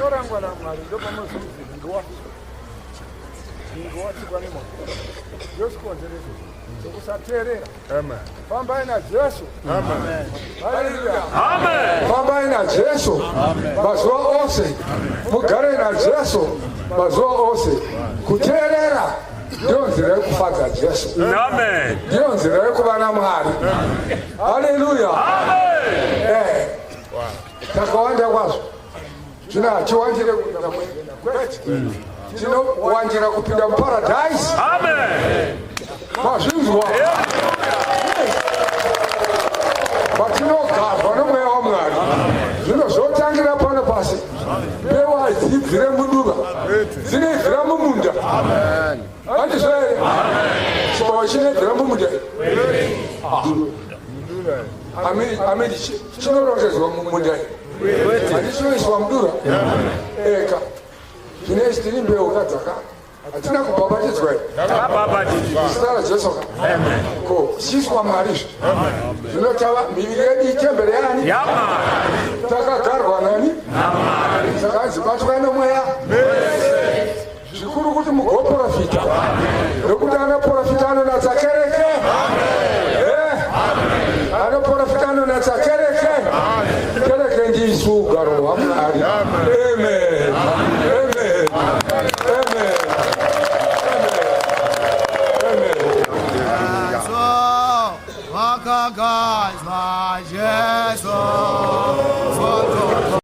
Vanorangwa naMwari ndopamunozonzi nhingi watsikwa nemoto. Ndozvikonzero zvokusateerera. Fambai naJesu. Haleluya. Fambai naJesu mazuva ose, mugare naJesu mazuva ose. Kuteerera ndiyo nzira yekufadza Jesu. Amen. Ndiyo nzira yekuva naMwari. Haleluya. Amen. Eh, takawanda kwazvo. Zvino hatiwanjire kupinda mugehena kwete. Tinowanjira kupinda muparadhaisi. Amen. Mazvinzwa? Patinogarwa nomweya waMwari, zvino zvotangira pano pasi. Mbeu hadzibvire mudura, dzinobvira mumunda. Handizvo here? Chibaba chinobvira mumunda. Ameni, chinorongedzwa mumunda. Handichinoiswa mudura. Eka. Zvino tiri mbeu kadzaka. Hatina kubhabhatidzwa here? Takabhabhatidzwa. Zita raJesu ka. Ko, tichiiswa Mwari zve. Zvino tava miviri yedu itembere yani? YaMwari. Takagarwa nani? Saka hanzi batwa nomweya. Zvikuru kuti mugoprofita. Nokuti anoprofita anonatsa kereke. Anoprofita anonatsa kereke. Kereke ndisu ugaro hwaMwari. Amen. Amen. Amen. Jesu, wakagadzwa Jesu.